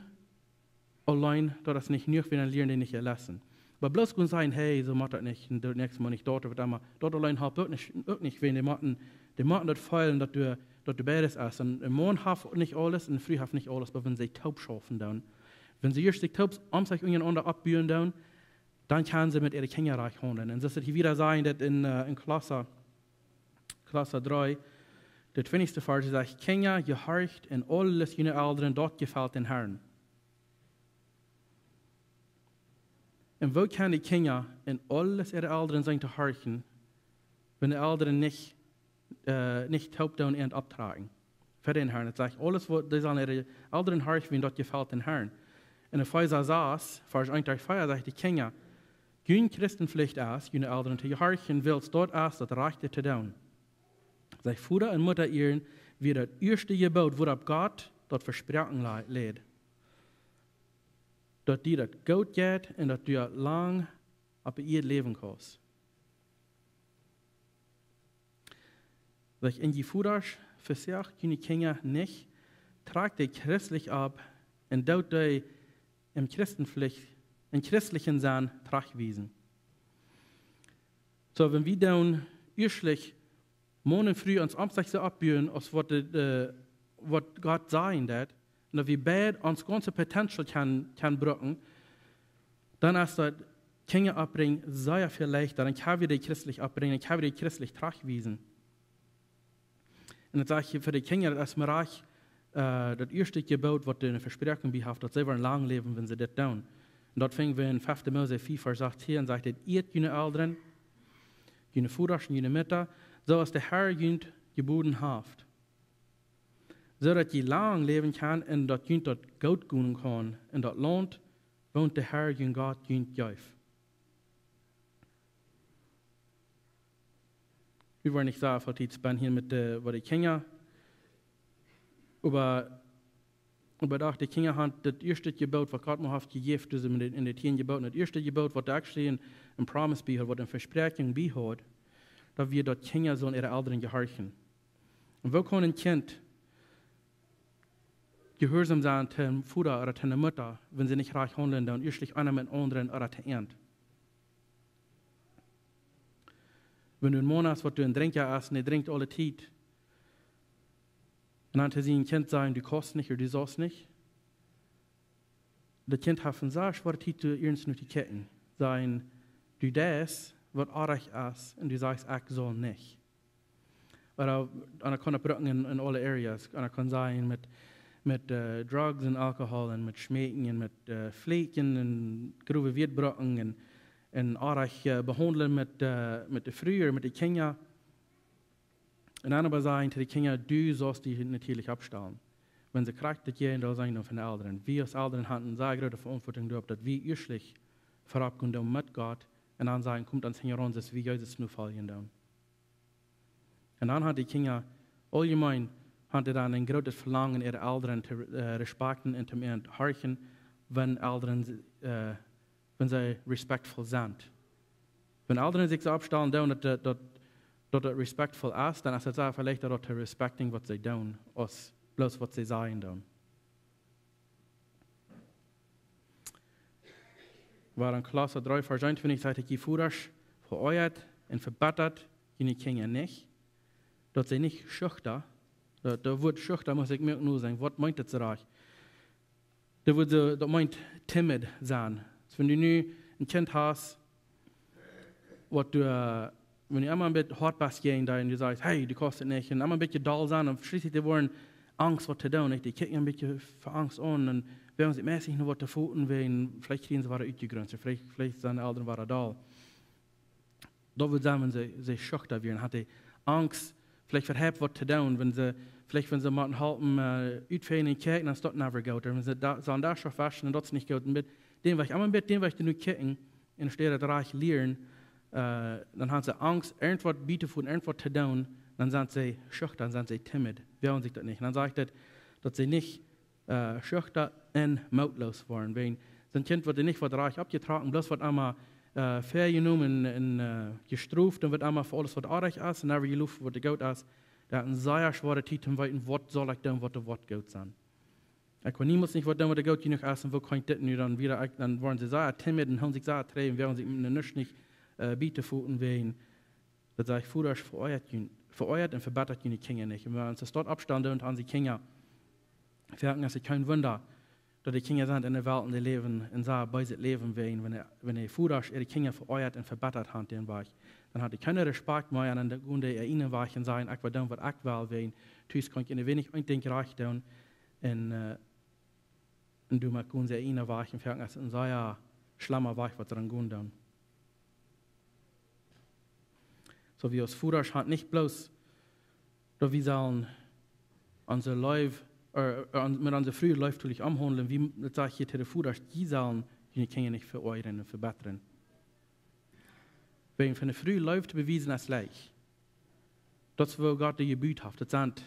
auleen, daut es nich jenuach, wan eena lieren dee nich lessen. Oba bloos gonen sajen: "Hey, soo mott daut nich, un daut näakjste Mol nich daut," ooda waut emma, daut auleen halpt uk nich, uk nich, wiels dee motten, dee motten daut feelen, daut du, daut du beides hast. Un een Maun haft nich aules, un Fru haft nich aules, oba wan see toop schaufen doonen, wan see ieescht sikj toop om sikj unjarenaunda oppbuen doonen, dan kjennen see met äare Kjinja rajcht haundlen. Un soo aus et hia wada sajcht, daut en, äh, en Kolossa, Kolossa dree, de twintichste Varsch sajcht: "Kjinja, jehorcht en aules june Elren, daut jefelt dän Herrn." Un woo kjennen de Kjinja en aules äare Elren sennen to horchen, wan de Elren nich, äh, nich toop doonen un opptrakjen fa dän Herrn? Daut sajcht, aules waut, dee sellen äare Elren horchen, wiels daut jefelt dän Herrn. En Efeesa sas, Varsch eent bat vea sajcht de Kjinja: "Jun Christenpflicht es, june Elren to jehorchen, wiels daut es daut Rajchte to doonen." Sien Voda un Mutta ieren wia daut ieeschte Jeboot, wuaropp Gott daut Vespräakjen la-, läd. Daut die daut goot jeit un daut du lang opp de Ieed läwen kaust. Saj, un jie Vodasch, vesoacht june Kjinja nich, trakjt dee christlich opp un doot dee em Christenflicht, em christlichen Senn trajchtwiesen. Soo, wan wie dan ieeschtlich Maun un Fru ons omsich soo oppbuen aus waut de, de, waut Gott sajen deit, un daut wie beid ons gaunzet Potential kjennen, kjennen brucken, dan es daut Kjinja oppbrinjen sea väl leichta. Dan kjenn wie dee christlich oppbrinjen, dan kjenn wie dee christlich trajchtwiesen. Un daut saj ekj fa de Kjinja, daut es mau rajcht, äh, daut ieeschte Jeboot, waut de Vespräakjunk bie haft, daut see woaren lang läwen, wan see dit doonen. Un daut finj wie en fefte Mose fief, Varsch achtieen, sajcht et: Ieet june Elren, june Vodasch un june Mutta, soo aus de Herr junt jeboden haft, soo daut jie lang läwen kjennen un daut junt daut goot gonen kaun en daut Launt, waut de Herr, jun Gott, junt jeft. Wie woaren nich soo väl Tiet spenden hia met de, bie de Kjinja. Oba, oba doch, de Kjinja haben daut ieeschte Jeboot, waut Gott mau haft jejäft, aulsoo en de, en de tieen Jeboten. Daut ieeschte Jeboot, waut actually en, en promise bie haud, waut ne Vespräakjunk bie haud, daut wia daut Kjinja sellen äare Elren jehorchen. Un woo kaun een Kjint jehuarsom sennen to een Voda ooda to eene Mutta, wan see nich rajcht haundlen, dan ieeschtlich eena met dän aundren ooda to an? Wan du een Maun hast, waut du een Drinkja best, un hee drinkjt aule Tiet, un dan to sien Kjint sajen: Du kaust nich, ooda du saust nich. Daut Kjint haft ne sea schwoare Tiet, doa iernst no to kjikjen. Sajen: Du deist waut oajch es, un du sajchst: Ekj saul nich. Ooda, un daut kaun brucken en, en aule areas. Un daut kaun sennen met, met, äh, drugs un alcohol un met schmeekjen un met, äh, fluchen un growe Wieed brucken un, un oajch, äh, behaundlen met, äh, met de Fru, met de Kjinja. Un dan oba sajen to de Kjinja: Du saust die natieelich oppstalen. Wan see krakjt daut jäajen, dan sajen dan von de Elren. Wie aus Elren haben ne sea groote Veauntwuatunk doaropp, daut wie ieeschtlich verop gonen doonen met Gott un dan sajen: Komt ons hinjaraun, soo aus wie Jesus nofoljen doonen. Un dan haben de Kjinja, auljemein, haben dan een grootet Velangen, äare Elren to, äh, respecten un to an horchen, wan Elren, äh, wan see respectful sent. Wan Elren sikj soo oppstalen doonen, daut, daut, daut, daut respectful es, dan es et sea väl leichta, daut to respecten, waut see doonen, aus bloos waut see sajen doonen. Wua en Kolossa dree, Varsch eenuntwintich sajcht et: Jie Vodasch, veoajat un vebittat june Kjinja nich, daut see nich schuchta, daut, daut Wuat schuchta mott ekj mie uk nu sajen, waut meent daut soo rajcht? Daut Wuat soo, daut meent timid sennen. Soo, wan du nu een Kjint hast, waut du, äh, wan du emma een bät hoat best jäajen dee un du sajchst: Hey, du kaust et nich, un emma een bät doll sennen, dan schlieeslich dee woaren Angst waut to doonen, nich? Dee kjikjen een bät veangst aun un woaren sikj meist nich no waut to foten, wan, veleicht kjrieen see wada utjegrunzt, veleicht, veleicht sent de Elren wada doll. Daut wudd sennen, wan see, see schuchta wieren, hauden dee Angst, veleicht äwahaupt waut to doonen, wan see, veleicht wan see motten halpen, äh, utfäajen un kjikjen, dan es daut never goot. Un wan see doa, soo aun de Schof wauschen un daut es nich goot. Un met dän Wajch, emma met dän Wajch to nu kjikjen, un enne Städ daut rajcht lieren, äh, dan haben see Angst, irjentwaut bie to foten, irjentwaut to doonen, dan sent see schuchta, dan sent see timid, woagen sikj daut nich. Un dan sajcht et, daut see nich äh, schuchta un mootloos woaren. Wan soo een Kjint woat nich waut rajcht oppjetrocken, bloos woat emma, äh, väajenomen un, äh, jestroft un woat emma fa aules waut oajch es un never jelooft waut goot es. Daut es eene sea schwoare Tiet, om to weeten, waut saul ekj doonen, waut, waut goot sennen. Ekj kaun niemols nich waut doonen, waut goot jenuach es, un woo kaun ekj dit nu dan wada, ekj, dan woaren see sea timid un hoolen sikj sea trigj un woagen sikj met nuscht nich, äh, bie to foten, wan Daut sajcht: Vodasch, veoajat jun-, veoajat un vebittat june Kjinja nich. Un wan wie ons daut oppstalen doonen aun onse Kjinja, foaken es et kjeen Wunda, daut de Kjinja sent enne Welt un dee läwen een sea beeset Läwen, wan, wan de Vodasch äare Kjinja veoajat un vebittat haben dän Wajch. Dan haben dee kjeenen Respakjt mea un dan gonen dee äa eenen Wajch un sajen: Ekj well doonen waut ekj well, wan tus kaun ekj en de wenig een Dinkj rajcht doonen. Un, äh, un doamet gonen see eenen Wajch un foaken es et een sea schlemma Wajch waut see dan gonen doonen. Soo, wie aus Vodasch haben nich bloos, daut wie sellen onse Leew, äh, äh, met onse Fru leeftolich omhaundlen, wie, daut sajcht hia to de Vodasch, dee sellen june Kjinja nich veoajren un vebittren. Wäajen fa eene Fru Leew to bewiesen es leicht. Daut es woo Gott dee jebut haft. Daut sent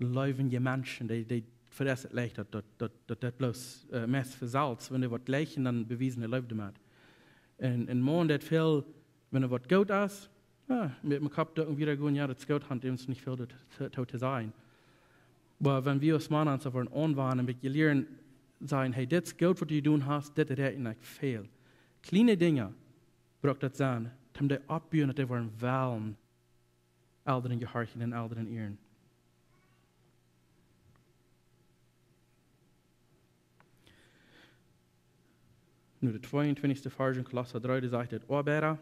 leewje Menschen, dee, dee verässet leicht daut, daut, daut, daut, daut bloos, äh, meist fa selfst, wan dee waut jleichen, dan bewiesen dee Leew doamet. Un, un Maun deit väl, wan hee waut goot es, jo, met dän Kopp doa wieda gonen, jo, daut es goot, haft dee ons nich väl to, to, to sajen. Oba wan wie aus Mana ons doa woaren aunwanen, een bät lieren sajen, hey, dit es goot waut du jedonen hast, dit rät nich väl. Kjliene Dinja brukt daut sennen, om dee oppbuen, daut dee woaren wellen Elren jehorchen un Elren ieren. Nu de tweeuntwintichste Varsch en Kolossa dree, dee sajcht daut: Oabeida,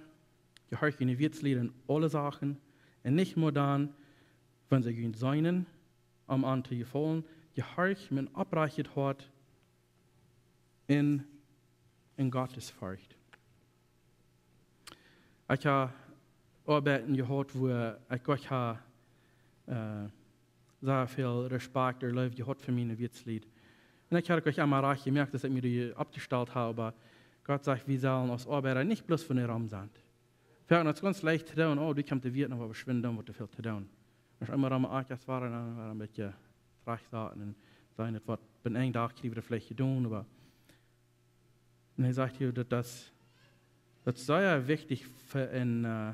jehorcht june Wieetslied en aule Sachen, un nich mau dan, wan see junt seenen, om an to jefaulen, jehorcht met een opprechtet Hoat un en Gottesforcht. Ekj hab Oabeiden jehaut, wua ekj Gott hab, äh, sea väl Respekt un Leew jehaut fa miene Wieetslied. Un ekj hab uk emma rajcht jemoakt, daut ekj mie dee oppjestalt hab, oba Gott sajcht, wie sellen aus Oabeida nich bloos von de Rom sennen. Wie haben daut gaunz leicht to doonen, oh, dee kjemt de Wieet noch waut veschwinden, waut too väl to doonen. Aus emma rom Akjas wieren, dan wieren een bät trajchtsaten un seenen, daut waut bie een Dach kjrieen wie veleicht jedonen, oba, un hee sajcht hia, daut daut, daut es sea wichtich fa een, äh,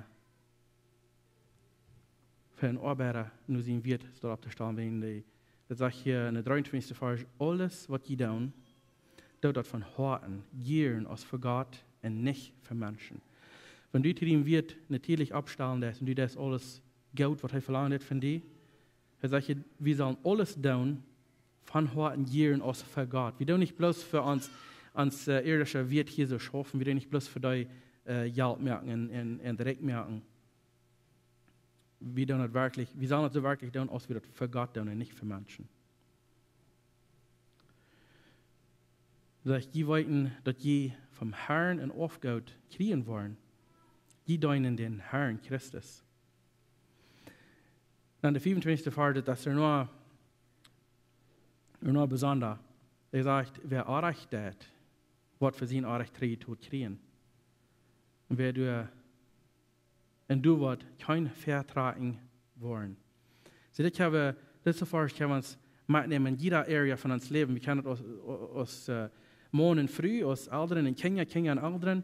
fa een Oabeida nu sien Wieet doaropp to stalen, wan dee, daut sajcht hia en de dreeuntwintichste Varsch, aules waut jie doonen, doot daut von Hoaten, jieren aus fa Gott un nich fa Menschen. Wan du to dien Wieet natieelich oppstalen deist un du deist aules goot, waut hee velangen deit von die, hee sajcht, wie sellen aules doonen von Hoaten, jieren aus fa Gott. Wie doonen nich bloos fa ons, ons, äh, irdische Wieet hia soo schaufen, wie doonen nich bloos fa dee, äh, Jelt moaken un, un, un rikj moaken. Wie doonen daut werkjlich, wie sellen daut soo werkjlich doonen, aus wie daut fa Gott doonen un nich fa Menschen. Sajcht, jie weeten, daut jie vom Herrn een Oafgoot kjrieen woaren. Jie deenen dän Herrn Christus. Dan de fiefuntwintichste Varsch, daut es noch, noch besonda. Hee sajcht, wäa Orrajcht deit, woat fa sien Orrajcht trigj to kjrieen. Un wäa doa, un doa woat kjeen Vetruen woaren. See, dit hab wie, dise Varsch kjenn wie ons metnämen en jieda Area von ons Läwen. Wie kjennen daut aus, aus, äh, Maun un Fru, aus Elren un Kjinja, Kjinja un Elren,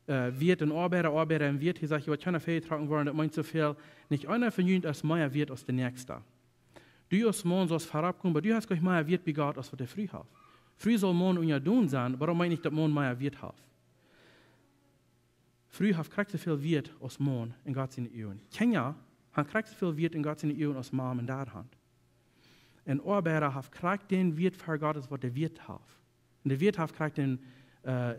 äh, Wieet un Oabeida, Oabeida un Wieet. Hee sajcht, jie woaren kjeena vetruen woaren, daut meent soo väl, nich eena von junt es mea wieet aus de näakjsta. Du aus Maun saust verop komen, oba du hast nich mea Wieet bie Gott aus waut de Fru haft. Fru saul Maun unjadon sennen, oba daut meent nich, daut Maun mea Wieet haft. Fru haft krakjt soo väl Wieet aus Maun en Gott siene Uagen. Kjinja haben krakjt soo väl Wieet en Gott siene Uagen aus Mam un Dad haben. Un Oabeida haft krakjt dän Wieet ver Gott aus waut de Wieet haft. Un de Wieet haft krakjt dän, äh,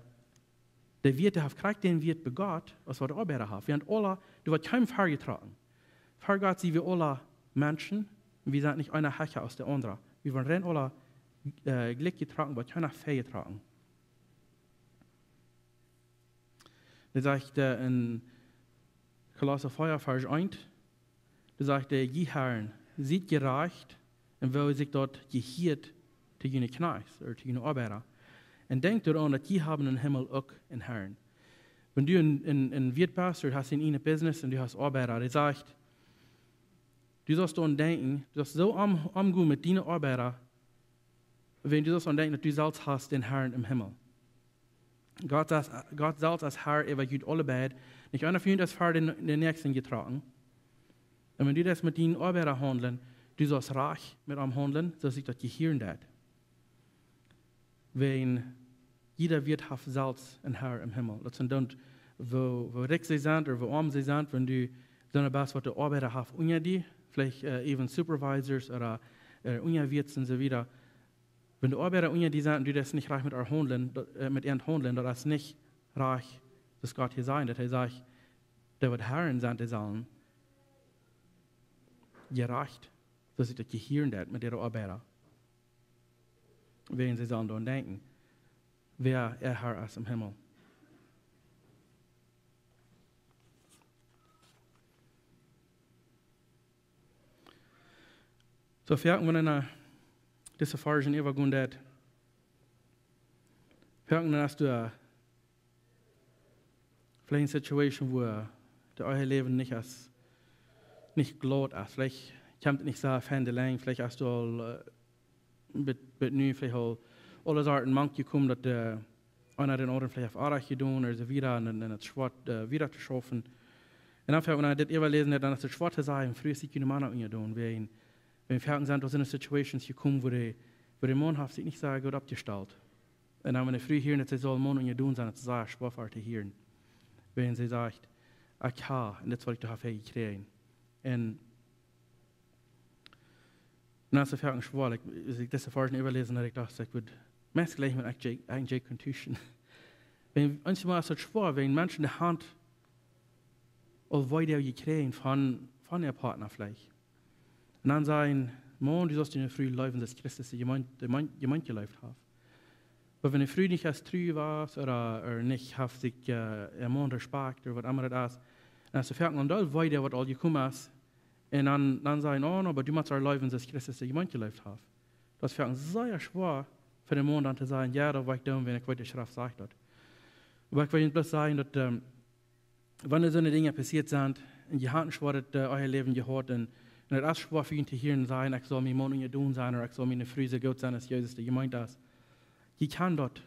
de Wieet haft krakjt dän Wieet bie Gott aus waut de Oabeida haft. Wie sent aula, doa woat kjeenem vetruen. Ver Gott sent wie aula Menschen, wie sent nich eena hecha aus de aundra. Wie woaren rein aula, äh, jlikj vetruen, woat kjeena vetruen. Daut sajcht, äh, en Kolossa vea, Varsch eent, doa sajcht hee: Jie Herren, siet jerajcht, un woo sikj daut jehieet, to june Kjnajchts, ooda to june Oabeida. Un denkjt doaraun, daut jie haben em Himmel uk een Herrn. Wan du een, een, een Wieetpastor hast, een, een Business un du hast Oabeida, dee sajcht, du saust doaraun denkjen, du saust soo om, omgonen met diene Oabeida, wan du saust doaraun denkjen, daut du selfst hast dän Herrn em Himmel. Gott es, Gott selfst es Herr äwa junt aule beid. Nich eena von junt es ver dän, dän Näakjsten vetruen. Un wan du daut met diene Oabeida haundlen, du saust rajcht met an haundlen, soo aus sikj daut jehieren deit. Wan jieda Wieet haft selfst een Herr em Himmel. Daut sent dan, woo, woo rikj see sent ooda woo oam see sent, wan du soone best, waut de Oabeida haft unja die, veleicht, äh, even Supervisors ooda, äh, Unjawieets un soo wieda. Wan de Oabeida unja die sent un du deist nich rajcht met an haundlen, daut, äh, met an haundlen, daut es nich rajcht, daut Gott hia sajcht, daut hee sajcht, dee waut Herren sent, dee sellen jerajcht, soo aus sikj daut jehieren deit met äare Oabeida. Wäajen see sellen doaraun denkjen, wäa äa Herr es em Himmel. Soo, foaken wan eena dise Varschen äwagonen deit, foaken wan eena, äh, veleicht eene Situation, wua de Eheläwen nich es, nich glaut es. Veleicht kjemt et nich soo von de Lenj, veleicht hast du aul, äh, bit, bit nu veleicht aul aule Sorten mank jekomen, daut de eena dän aundren veleicht haft oajch jedonen, ooda soo wieda, un, un et schwoa, äh, wieda to schaufen. Un dan, wan wie dit äwaläsen, dan es et schwoa to sajen, Frues, siet june Mana unjadon, wäajen, wan wie foaken sent, wie sent en situations jekomen, wua de, wua de Maun haft sikj nich soo goot oppjestalt. Un dan, wan de Fru hieet, daut see saul Maun unjadon sennen, daut es sea schwoa fa äa to hieren. Wäajen see sajcht, ekj hab, un dit es waut ekj doa hab jekjräajen. Un, un daut es foaken schwoa, like, aus ekj dise Varsch äwaläsen, daut ekj docht, ekj wudd meist jlikj met Jake, Jake Contusion. Wan, eenjemol es et schwoa, wan Menschen de Haunt aul wieda jekjräajen von, von äa Partner veleicht. Un dan sajen, Maun, du saust diene Fru leewen, soo aus Christus de Jemeent, de Jemeent, Jemeent jeleeft haft. Oba wan de Fru nich aus tru wia, ooda, ooda nich haft sikj, äh, äa Maun Respekt, ooda waut emma daut es, dan es et foaken een Deel wieda, waut aul jekomen es. Un dan, dan sajen, oh, no, oba du motst äa leewen, soo aus Christus de Jemeent jeleeft haft. Daut es foaken sea schwoa fa dän Maun dan to sajen, jo, daut woa ekj doonen, wan ekj weet, de Schreft sajcht daut. Oba ekj well bloos sajen, daut, ähm, wan soone Dinja passieet sent, un jie haben schwoa daut, äh, ea Läwen jehaut, un, un et es schwoa fa junt to hieren sajen, ekj saul mienen Maun unjadon sennen, ooda ekj saul miene Fru soo goot sennen, aus Jesus de Jemeent es. Jie kjennen daut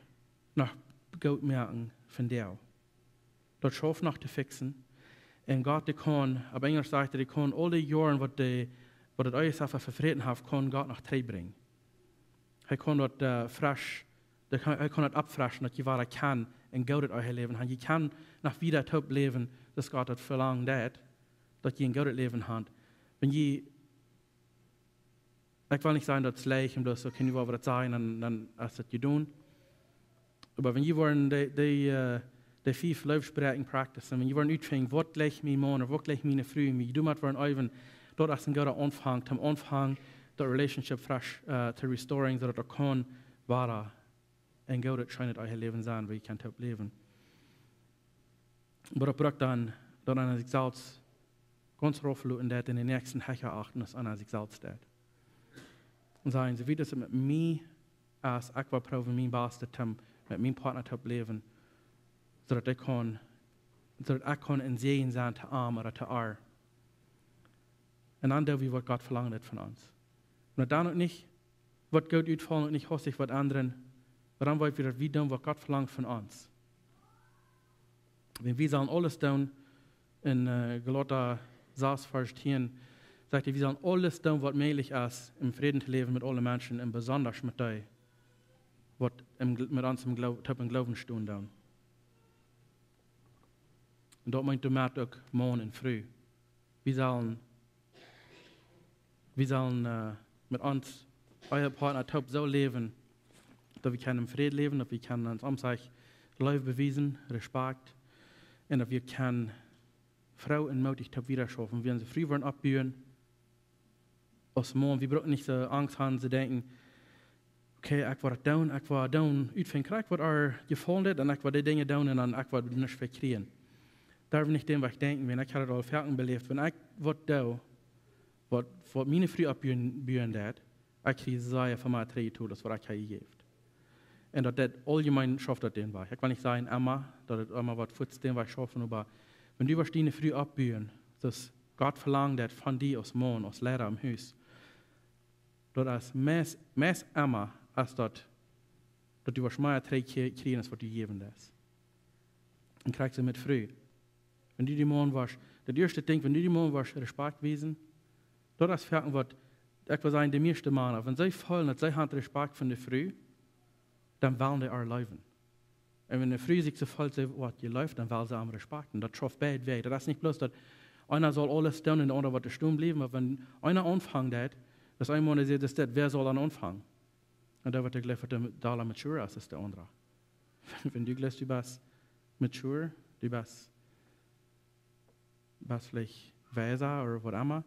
noch goot moaken vondoag. Daut schauft noch to fixen. Un Gott, dee kaun, opp Enjlisch sajcht hee, dee kaun aul dee Joaren, waut de, waut daut Ehe selfst vefräten haft, kaun Gott noch trigjbrinjen. Hee kaun daut, äh, fresch, dee kaun, hee kaun daut oppfreschen, daut jie wada kjennen een goodet Ehe Läwen haben. Jie kjennen noch wieda toop läwen, soo aus Gott daut velangen deed, daut jie een goodet Läwen haben. Wan jie, ekj well nich sajen, daut es leicht, un bloos, okay, nu woa wie daut sajen, un dan es et jedonen. Oba wan jie woaren dee, dee, äh, dee fief Leewspräakjen practicen, wan jie woaren utfinjen, waut jlikjt mienen Maun, ooda waut jlikjt miene Fru, un jie doamet woaren äwen, daut es een gooda Aunfank, toom Aunfank, daut relationship fresch, äh, to restoring, soo daut daut kaun wada een goodet, scheenet Ehe Läwen sennen, wua jie kjennen toop läwen. Oba daut brukt dan, daut eena sikj selfst gaunz rauf loten deit un dän Näakjsten hecha achten aus eena sikj selfst deit. Un sajen, soo wiet daut et met mie es, ekj well proowen mien Bastet toom met mienen Partner toop läwen, soo daut ekj kaun, soo daut ekj kaun een Säajen sennen to am ooda to äa. Un dan doo wie, waut Gott velangt von ons. Un dan uk nich waut goot utfaulen un nich hastich waut endren, oba dan weet wie, daut wie doonen, waut Gott velangt von ons. Wan wie sellen aules doonen, en, äh, Galata sas, Varsch tieen, sajcht hee, wie sellen aules doonen, waut mäajlich es, em Fräd to läwen met aule Menschen un besonda met dee, waut em Gl-, met ons em Gloo-, toop em Gloowen stonen doonen. Un daut meent doamet uk Maun un Fru. Wie sellen, wie sellen, äh, met ons Ehepartner toop soo läwen, daut wie kjennen em Fräd läwen, daut wie kjennen ons aunjemach Leew bewiesen, Respekt, un daut wie kjennen froo un mootich toop wieda schaufen. Wie onse Fru woaren oppbuen, aus Maun, wie brucken nich soo Angst haben, to denkjen, okay, ekj woa daut doonen, ekj woa doonen, utfinjen, krakjt waut äa jefaulen deit, un ekj woa dee Dinja doonen, un dan ekj woa nuscht vekjrieen. Doa woa wie nich dän Wajch denkjen, wan ekj hab daut aul foaken beläft, wan ekj waut doo, waut, waut miene Fru oppbuen, buen deit, ekj kjrie sea väl mea trigj, aus waut ekj hab jejäft. Un daut deit auljemein, schauft daut dän Wajch. Ekj well nich sajen emma, daut et emma woat fuaz dän Wajch schaufen, oba wan du woascht diene Fru oppbuen, daut Gott velangt daut von die aus Maun, aus Leida em Hus, daut es meist, meist emma es daut, daut du woascht mea trigj kjrie-, kjrieen aus waut du jäwen deist. Un krakjt soo met Fru. Wan du dän Maun woascht, daut ieeschte Dinkj, wan du dän Maun woascht Respekt wiesen, daut es foaken waut, ekj well sajen, de mieeschte Mana, wan see feelen, daut see haben Respekt von de Fru, dan wellen dee äa leewen. Un wan de Fru sikj soo feelt, see woat jeleeft, dan well see am Respekt. Daut schauft beid Wäaj. Daut es nich bloos daut eena saul aules doonen un de aundra woat stonen bliewen, oba wan eena aunfangen deit, daut eena mol sajcht, daut, wäa saul dan aunfangen? Un dan woat dee jlikj waut dolla mature es aus de aundra. Wan du jlikjst, du best mature, du best, best veleicht weisa ooda waut emma,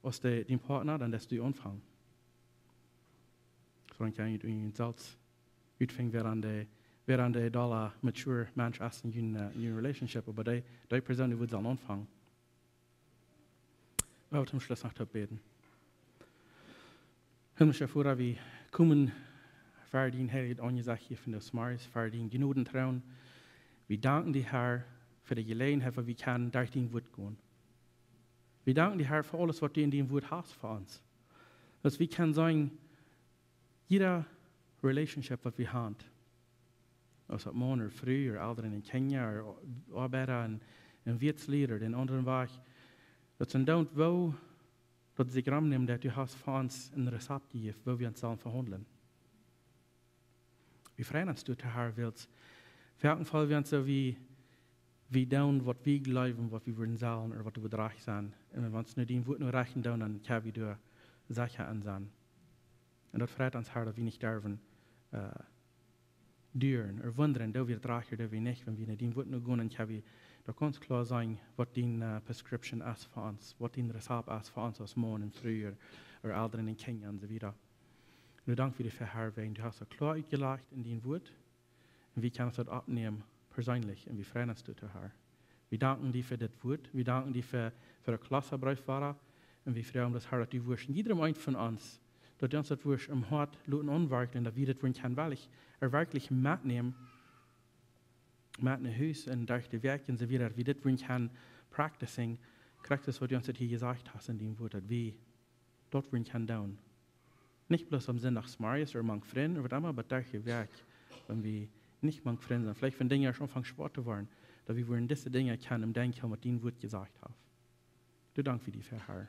aus de, dien Partner, dan deist du aunfangen. Soo dan kaun jie, jie selfst utfinjen, wäa aun de, wäa aun de dolla mature Mensch es en june, äh, en june relationship, oba dee, dee Persoon, dee woat sellen aunfangen. Lot ons toom Schluss noch toop bäden. Himlischa Voda, wie komen ver dien heiljet Aunjesecht hia vondoag zemorjes, ver dienen Jnodentroon. Wie danken die, Herr, fa de Jeläajenheit, waut wie kjennen derch dien Wuat gonen. Wie danken die, Herr, fa aules, waut du en dien Wuat hast fa ons. Daut wie kjennen seenen, jieda relationship, waut wie haben, aus daut Maun ooda Fru ooda Elren un Kjinja ooda Oabeida un, un Wieetslieed ooda dän aundren Wajch, daut see doonen, woo daut sikj romnämen, daut du hast fa ons een Rezapt jejäft, woo wie ons sellen vehaundlen. Wie freien ons, daut du, Herr, west werkjen fa ons, soo aus wie doonen, waut wie jleewen, waut wie wudden sellen ooda waut du wudst rajcht sennen. Un wan wie ons no dien Wuat no rechten doonen, dan kjenn wie doa secha aun sennen. Un daut freit ons, Herr, daut wie nich derwen, äh, duaren ooda wundren, doo wie daut rajcht ooda doo wie nich, wan wie no dien Wuat no gonen, kjenn wie daut gaunz kloa seenen, waut dien, äh, prescription es fa ons, waut dien Rezapt es fa ons aus Maun un Fru ooda Elren un Kjinja un soo wieda. Un wie danken die doafäa, Herr, wiels du hast daut kloa utjelajcht en dien Wuat. Un wie kjennen daut oppnämen, perseenlich. Un wie freien ons doatoo, Herr. Wie danken die fa dit Wuat. Wie danken die fa, fa de Kolossabreef wada. Un wie freien ons, Herr, daut du wurscht en jiedem eenen von ons, daut du ons daut wurscht em Hoat loten aunwerkjen, daut wie dit wudden kjennen werkjlich, ea werkjlich metnämen, met no Hus un derch de Wäakj un soo wieda, daut wie dit wudden kjennen practicing, krakjt soo aus waut du ons daut hia jesajcht hast en dien Wuat, daut wie daut wudden kjennen doonen. Nich bloos aum Sindach zemorjes ooda mank Frind ooda waut emma, oba derch de Wäakj, wan wie nich mank Frind sent, veleicht wan Dinja aunfangen schwoa to woaren, daut wie wudden dise Dinja kjennen em Denkjen hoolen, waut dien Wuat jesajcht haft. Doa danken wie die fa, Herr.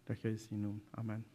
Derch Jesus sienen Nomen. Amen.